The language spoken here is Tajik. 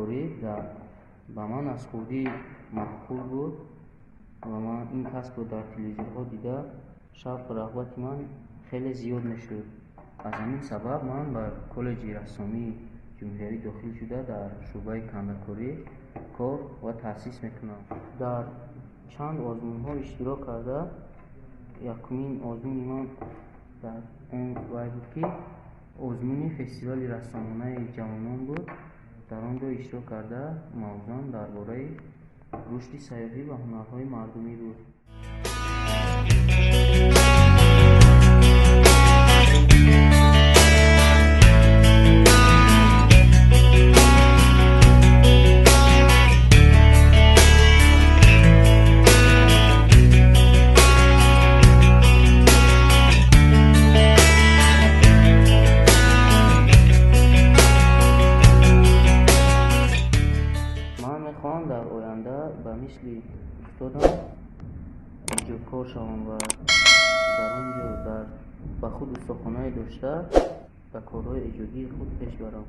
Кандакорӣ ба ман аз хурдӣ маъқул буд ва ман ин касбро дар телевизорҳо дида, шавқу рағбати ман хеле зиёд мешуд. Аз ҳамин сабаб ман ба коллеҷи рассомии ҷумҳуриявӣ дохил шуда, дар шӯъбаи кандакорӣ кор ва таҳсил мекунам. Дар чанд озмунҳо иштирок карда, якумин озмуни ман дар он вай буд, ки озмуни фестивали рассомонаи ҷавонон буд. Дар он ҷо иштирок карда, мавзӯам дар бораи рушди сайёҳӣ ва ҳунарҳои мардумӣ буд. Ман мехоҳам дар оянда ба мисли устодам эҷодкор шавам ва дар он ҷо ба худ устохонае дошта, ба корҳои эҷодии худ пеш барам.